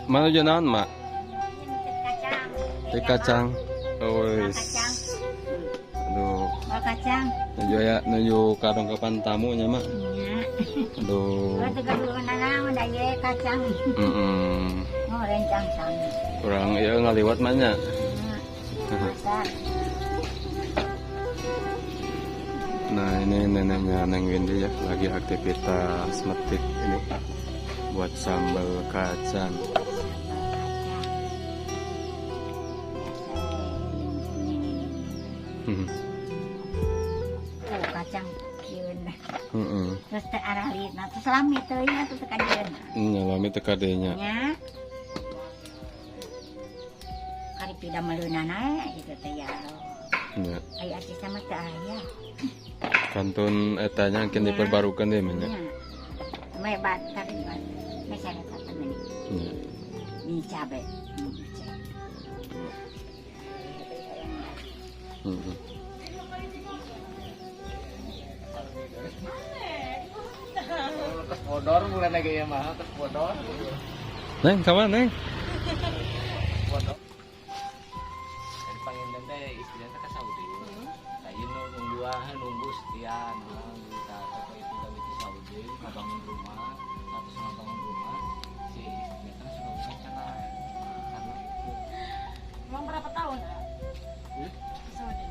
Mana naon, Mak? Kacang. Teh kacang. Oh, aduh. Oh, kacang. Nuju aya nuju kadongkapan tamu nya, Mak. Nya. Aduh. Kalau teu gaduh nanaon da ye kacang. Heeh. Oh, rencang sami. Kurang ieu ngaliwat mah nya. Masak. Nah, ini neneknya Neng Windy ya, lagi aktivitas metik ini buat sambal kacang. Oh, kacang kieun. Heeh. Terus teh aralina terus lami teuing atuh teh kadieun. Nya lami teh kadenya. Nya. Kari pida meleunana itu teh ya Allah. Nya. Aya aci sama teh aya. Kantun etanya mungkin Nya. diperbarukan deh nya. Nya. Me batar ieu. Me sareta ini. Nya. Ini cabe. Heeh. Terus bodor mulai lagi ya mah, terus bodor. Neng, kawan Neng? Bodor. Jadi panginten teh istrinya teh ke Saudi. Saya nunggu setia, nunggu toko itu kami di Saudi, ngabangun rumah, terus ngabangun rumah, si istrinya teh suka bukan karena itu. Emang berapa tahun? Ke Saudi.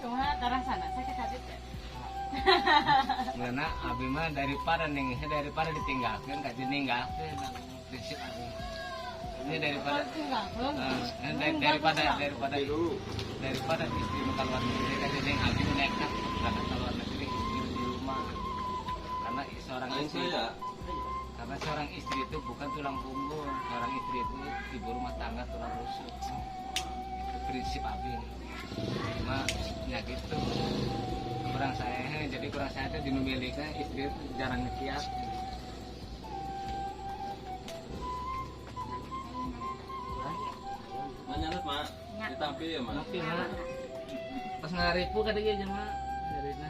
Kumaha tarasana sakit hati teh? Karena abi mah daripada daripada ditinggalkan, kaji ninggalkeun prinsip abi. Ini daripada daripada istri ke luar negeri, kaji neng abi nekat berangkat ke luar negeri, istri di rumah. Karena seorang istri itu bukan tulang punggung, seorang istri itu ibu rumah tangga, tulang rusuk. Itu prinsip abi. Cuma ya gitu. Kurang saya, jadi kurang saya itu dimiliki istri itu jarang ngekiat. Manyalet, Mak. Ditampi ya, Mak. Tapi Mak. Pas ngaripu ka dieu jeung Mak. Nyarina.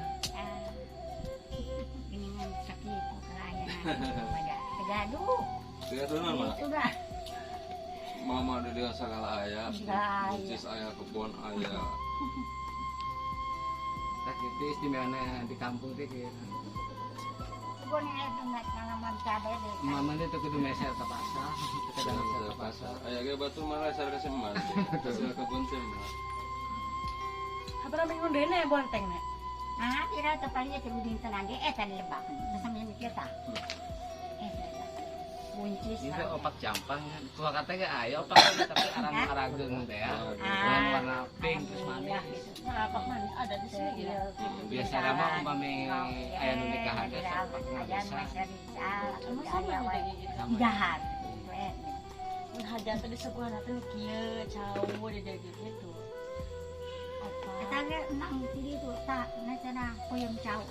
Geningan sakitu kaayana pada tegaduh. Tegaduh Mak. Itu dah. Mama di dia segala aya, buncis aya, kebon aya. Tah gitu istimewanya di kampung teh kieu. Kebon aya teh tanaman cabe deh. Mama teh teu kudu meser ka pasar, teu kudu meser ka pasar. Aya ge batu malah meser ka seman. Hasil kebun seman. Habra minggu deuna bonteng na. Ah, tira teh paling teh dinten ge eta dilebak. Terus sampe mikir tah. Buncis. Itu opak jampang kan. Tua kata ge aya opak tapi arang arageung teh ya. Warna pink terus manis. Nah, opak manis ada di sini ya. Biasa mah umpami aya nu nikahan teh opak biasa. Dahar. Mun hajat teh disuguhan teh kieu cau di dieu gitu. Eta ge nang di ditu tah na cenah peuyeum cau.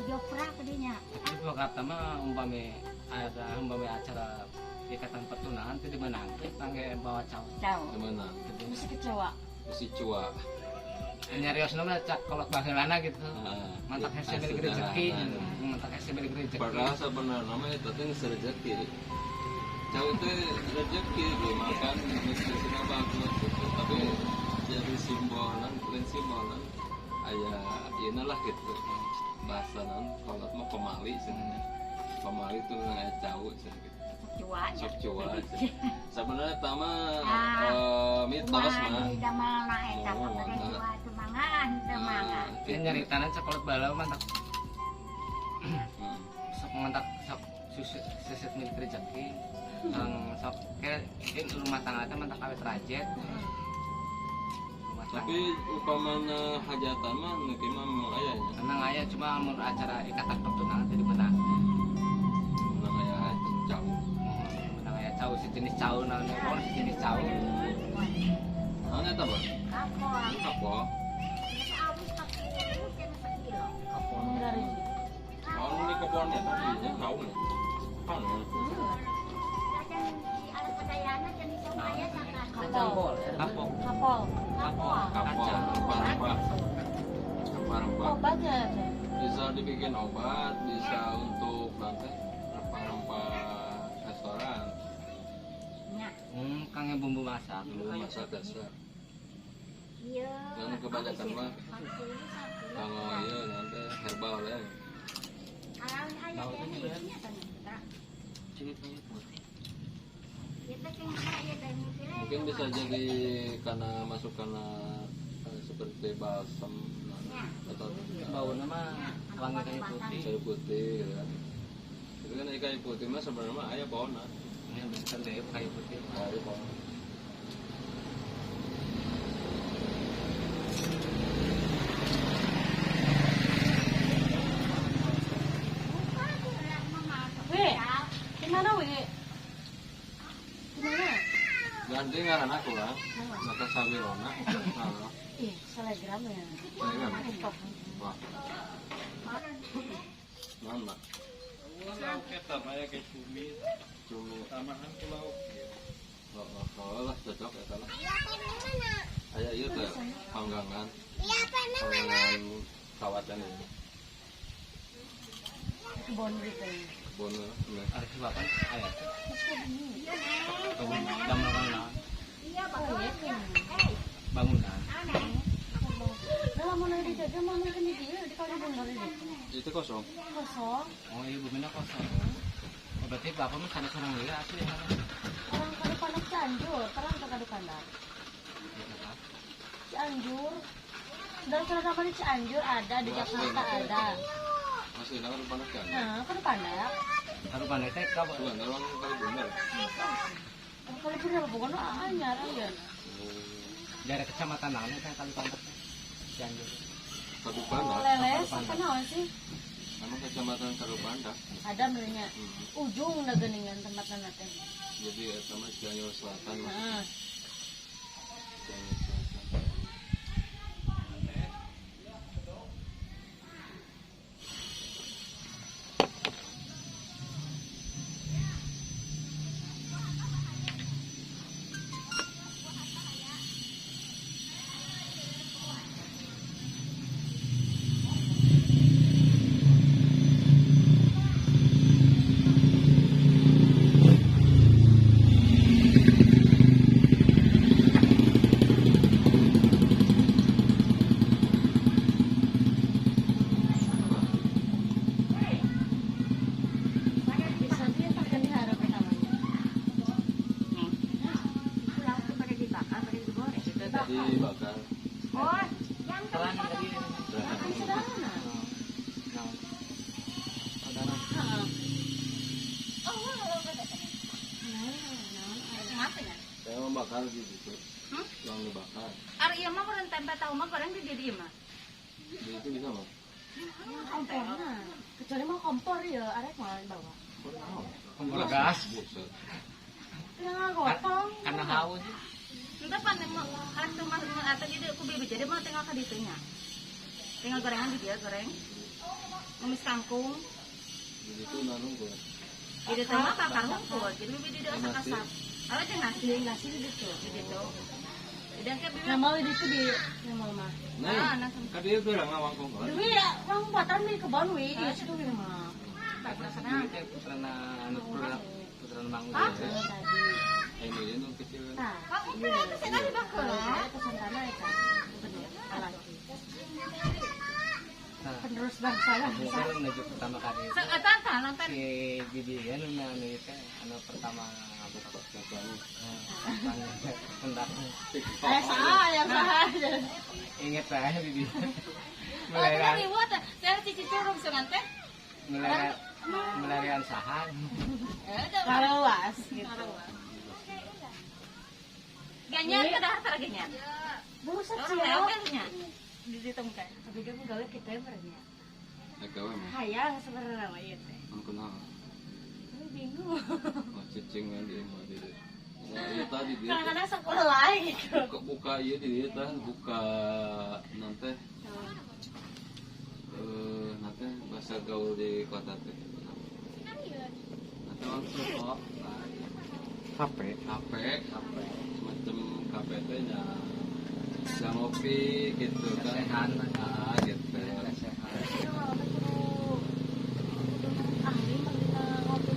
Jopra ke dinya. Tapi tua kata mah umpami ada umpami acara ikatan pertunangan itu dimenangkeun tangge bawa cau. Cau. Dimana? Mesti kecewa. Mesti cua. Nyariosna mah cak kolot baheulana gitu. Mantak hese milik rezeki, mantak hese milik rezeki. Padahal sebenarnya mah eta teh geus rezeki. Cau teh rezeki dimakan nutrisinya bagus gitu. Tapi jadi simbolan, lain simbolan aya ieu lah gitu. Bahasa naon kolot mah pemali cenah. Pemali itu nggak cau cenah gitu. Sok cua. Sebenarnya tama mitos mah. Dia nyari tanah coklat balau mantap. Sok mantap sok suset milik rezeki. Sok kayak rumah tangga teh mantap awet rajet. Tapi upamana hajatan mah nu kieu mah memang aya nya. Memang aya cuma mun acara ikatan pertunangan teh dimenang. Menang aya cau. Menang aya cau sejenis cau naon pokona sejenis cau. Naon eta, Bang? Kapol. Kapol. Kapol. Naon di kebon eta dinya cau nya. Kan. Kapol. Kapol. Kapol. Kapol. Kapol. Rempah-rempah. Rempah-rempah. Obatnya bisa dibikin obat, bisa untuk nanti rempah-rempah restoran. Kang bumbu masak. Bumbu masak dasar. Iya. Dan kebanyakan mah kalau iya nanti herbal ya. Mungkin bisa jadi karena masuk karena seperti balsam atau bau nama wangi kayu putih. Kayu putih gitu kan. Itu kan kayu putih mah sebenarnya mah aya pohona. Ini bisa deh kayu putih. Kayu pohon. Weh, gimana weh? Gimana? Ganti ngaran aku lah. Mata Sawirona. Ih, selegram ya. Selegram. Wah. Mana? Lauk eta mah ya kayak cumi. Cumi. Tamahan ku lauk. Oh, lah cocok eta lah. Aya ieu teh panggangan. Panggangan kawatan ini. Kebon gitu. Kebon ada sebapan aya. Bangunan. Iya, bangunan. Nah, lamun dijaga mah mungkin di dieu di kalau bener ini. Itu kosong. Kosong. Oh, iya bumina kosong. Oh, berarti bapak mah sanes orang lieu asli ya. Orang Kadupandak Cianjur, terang ke Kadupandak. Cianjur. Dan sama di Cianjur ada, di Jakarta ada. Masih ada Kadupandak Cianjur. Nah, Kadupandak. Kadupandak teh ka bukan orang Kadupandak. Kalau bener bukan anyar ya. Daerah kecamatan naon teh Kadupandak? Cianjur. Kadupandak. Leles apa naon sih? Emang kecamatan Kadupandak. Ada benernya. Ujung da geuningan tempatna teh. Jadi eta mah Cianjur Selatan mah. Heeh. Cianjur Selatan. Dibakar. Oh, yang terang tadi. Sederhana. Saudara. Oh, Saya membakar di situ. Yang dibakar. Ari ieu mah goreng tempe tahu mah goreng di dieu mah. Di itu bisa mah. Komporna. Kecuali mah kompor ya, arek mah dibawa. Kompor gas. Buset. Tinggal gotong. Karena haus. Entah pan mah atuh mah atau jadi aku bibi jadi mah tinggal ka ditu nya. Tinggal gorengan di dia goreng. Numis kangkung. Di situ nanu gua. Di ditu mah bakar hungkul. Jadi bibi di dieu asap-asap. Ala jeung nasi, nasi di ditu. Di ditu. Dan ke bibi nah mau di ditu di nama mah. Nah, ka dieu geura ngawangkong. Dewi ya, wang buatan di kebon wi di situ wi mah. Bagus teh putrana anu putrana Mang tadi. Ini nu kecil. Nah, iya, itu saya dibakar. Pesan tanah eta. Penerus bangsa lah. Kan menuju pertama kali. Si bibi ya nu anu teh anu pertama pendak. Saha yang saha. Ingat saya bibi. Mulai saya cici curug sungan teh. Melarian sahan. Karawas gitu. Ganyar ke dahar tara ganyar. Buset sih. Orang di ditungkan. Tapi dia mah gawe kita merenya. Gawe mah. Hayang sebenarnya mah ieu teh. Anu kunaon? Tapi bingung. Oh, cicing kan dia mah di. Nah, ieu tadi dia. Kadang-kadang sekolah lain gitu. Buka ieu di dieu tah, buka nanti. Nanti bahasa gaul di kota teh. Nanti langsung kok. HP, HP, semacam KPT nya. Bisa ngopi gitu kan. Sehat. Ah, gitu. Sehat. Ahli mah ngopi.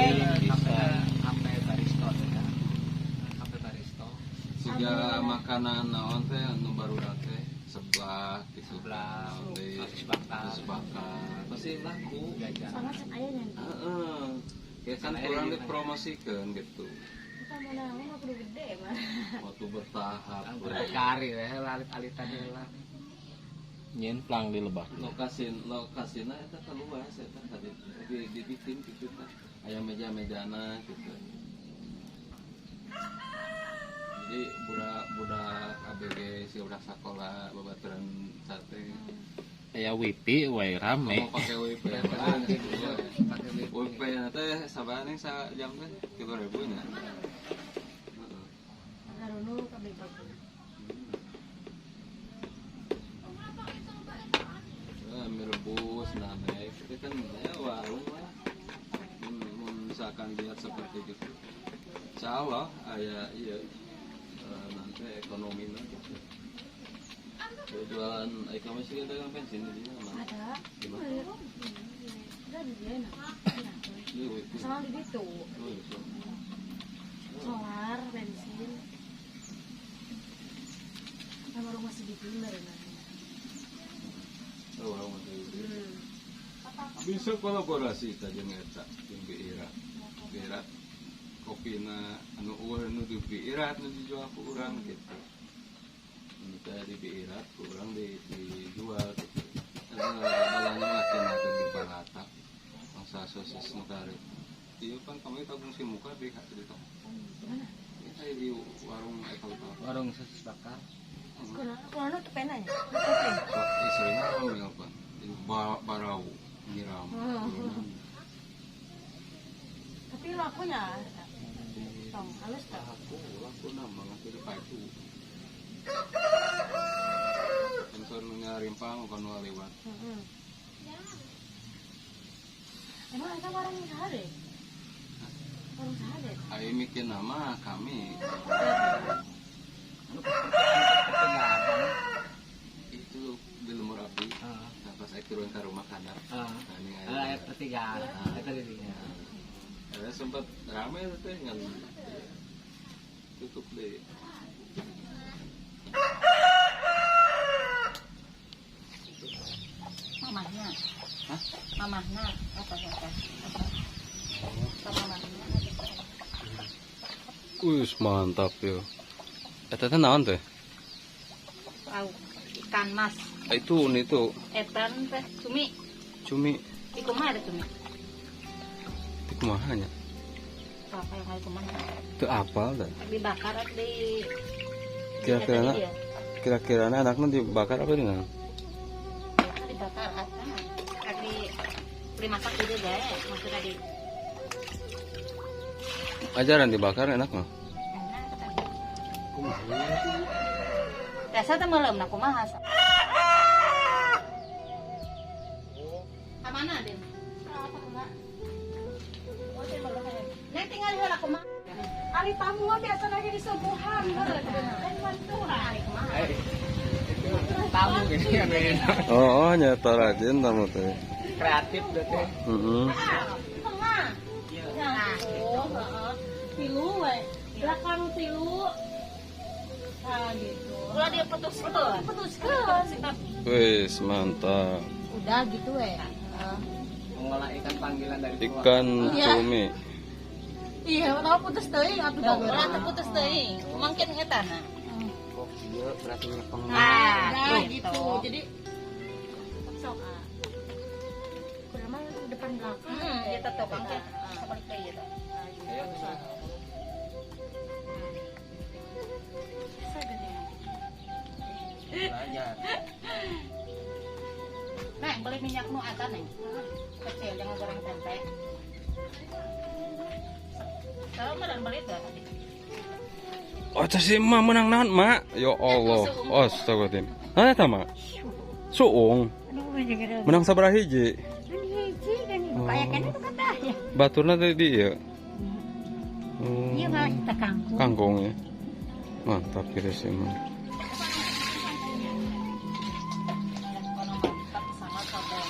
Bisa. Kafe Baristo ya. Kafe Baristo. Siga makanan naon teh anu barudak teh seblak gitu. Seblak, Naon deui? sosis bakar. Sosis bakar. Pasti laku. Jajan. Sama can aya nya. Heeh. Ya kan kurang dipromosikeun gitu. Kita mau naon mah kudu gede mah. Waktu bertahap. Berkari ya, alit-alitan lah. Nyen plang di lebak. Lokasi lokasina eta teh luas eta tadi dibikin gitu teh. Aya meja-mejana gitu. Jadi budak ABG si budak sekolah babaturan sate Aya wifi wae rame. mau pakai WiFi. WiFi na teh sabarang sa jam teh 3.000 nya. Heeh. Harunu kabeh bagus. Mie rebus, nah naik itu kan ya warung lah. Misalkan lihat seperti gitu, insya Allah aya iya nanti ekonomi mah gitu. Jualan e-commerce juga dagang bensin di sini mana? Ada. Di mana? Ada di dia nah. Di WP. Sama di situ. Oh, iya, so. Solar, bensin. Sama rumah segitu mereka. Oh, warung masih gitu. Bisa kolaborasi ta jeung eta jeung Bi Ira. Bi Ira kopina anu eueuh nu di Bi Ira nu dijual ku urang gitu. Nu teh di Bi Ira ku urang dijual gitu. Eta balanya ngakinakeun di Barata. Mangsa sosis nu kari. Ieu pan kami tabung si muka di ditu. Gimana? Ini aya di warung Eko Utara. Warung sosis bakar. Kurang tuh penanya. Sok istrina hamil pan. Di Barau nyiram. Tapi lakunya tong halus tak? Laku nama laku di paju. Sensor nyarimpang bukan lewat. Emang ada warung sehari? Warung sehari? Ayo mikir nama kami. Itu di lemur api. Nah, pas saya turun ke rumah kadar. Nah, ayat pertigaan. Itu dirinya. Ada sempat ramai tuh teh ngan tutup deh. Mamahnya. Hah? Mamahna apa apa? Apa mamahna? Wih, mantap yo. Eta teh naon teh? Lauk ikan mas. Itu ini tuh Etan teh cumi. cumi. Iku mah ada cumi. Itu kumaha nya? Apa yang kali kumaha? Itu apal dah. Dibakar atau di Kira-kira Iya. kira-kira anaknya dibakar apa dengan? Dibakar atau di dimasak gitu deh, maksudnya di Ajaran dibakar enak mah. Enak. Biasa teh meuleum na kumaha. Ka mana, Din? Neng tinggal heula kumaha. Ari tamu mah biasa lagi disuguhan heuh. Lain mantuhan. Tamu gini kan Oh, nyata rajin tamu teh. kreatif berarti. Heeh. Tengah. Nah, heeh. Tilu we. Belakang tilu. Nah, gitu. Ulah dia putuskeun. Putuskeun. Wis, mantap. Udah gitu we. Mengolah ikan panggilan dari tua. Ikan cumi. Iya, tau putus teuing atuh Tuh, ulah teu putus teuing. Mungkin eta na. Oh, iya, berarti ngepeng. Nah, Nah, gitu. Jadi sok ah. Kurang mah depan belakang. Heeh, eta tukang teh. Sabalik deui eta. Ayo, tuh. Bisa gede. Belajar. Neng, beli minyak nu eta neng. Kecil jangan goreng tempe. Kalau meureun beli teh tadi. Oh, itu si emak menang naon, Mak? Ya Allah. Astagfirullahaladzim. Nah, eta, Mak? Suung. Aduh, gara-gara. Menang sabaraha hiji? Kan hiji kan kayak kan itu kata ya. Baturna teh di ieu. Iya mah kita kangkung. Kangkung ya. Mantap gitu sih, Mak. Kono mantap sama sobek.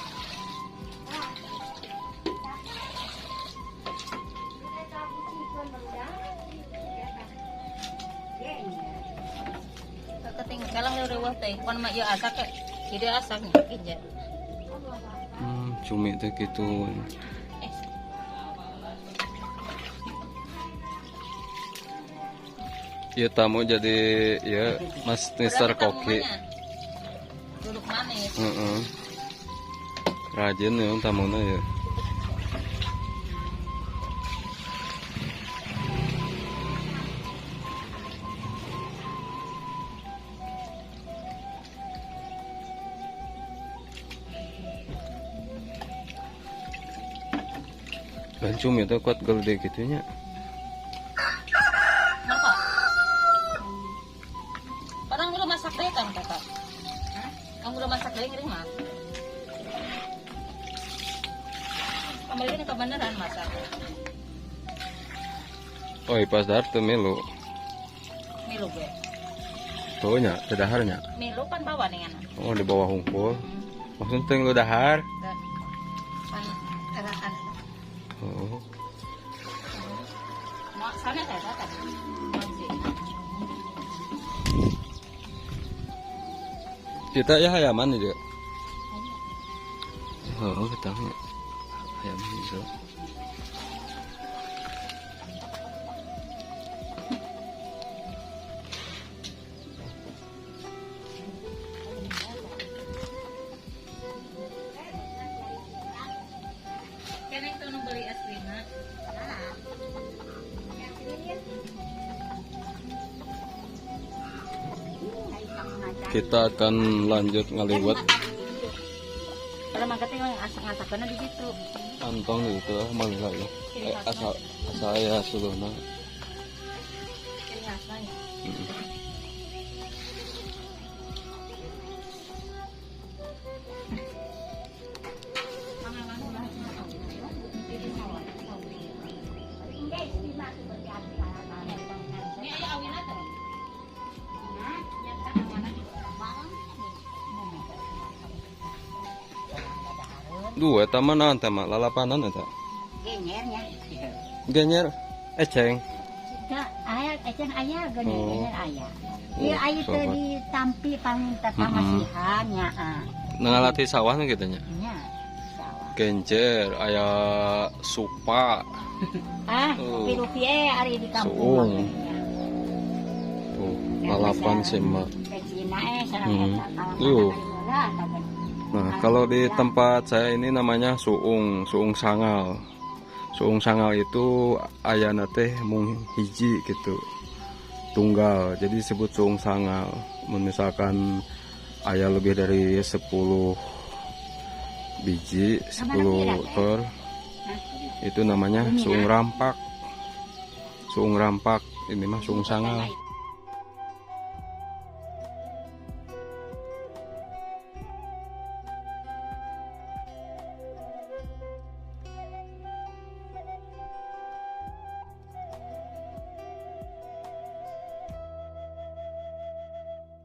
Kalau reueuh teh pan mah ieu asak teh. Jadi asak nya. Cumi teh kitu. Iya tamu jadi ya Mas Mister Koki. Duduk manis. Rajin ya tamunya ya. Dan cumi itu kuat gede gitunya. Orang udah masak deh kan kakak. Kamu udah masak deh ngering mah. Kembali ini kebenaran masak. Oh pas dahar tuh milu. Milu gue. Tuh nya, daharnya. Milu kan bawa nih anak. Oh di bawah hungkul. Maksudnya teh lu dahar. Pan erakan. Oh. Mau sana teh tadi. Kita ya hayaman juga. Oh, kita hayaman juga. Kena itu beli es krimnya. Kita akan lanjut ngaliwet. Kalau mangkatnya asak-asakannya di situ. Kantong gitu mangga ya. Asal asal ya suluhna. Ciri khasnya. Dua eta mah naon teh mah lalapanan eta. Genyernya. Genyer eceng. Teu aya eceng aya genyer aya. Ieu aya teu ditampi paminta pamasihan nya. Ngalati sawah nu kitu nya. Nya, sawah. Genjer aya supa. Ah, rupi-rupi ari di kampung. Tuh, lalapan sih mah. Pecina sareng eta. Nah, kalau di tempat saya ini namanya suung, suung sangal. Suung sangal itu ayana teh mung hiji gitu. Tunggal. Jadi disebut suung sangal. Mun misalkan ayah lebih dari 10 biji, 10 ekor, itu namanya suung rampak. Suung rampak, ini mah suung sangal.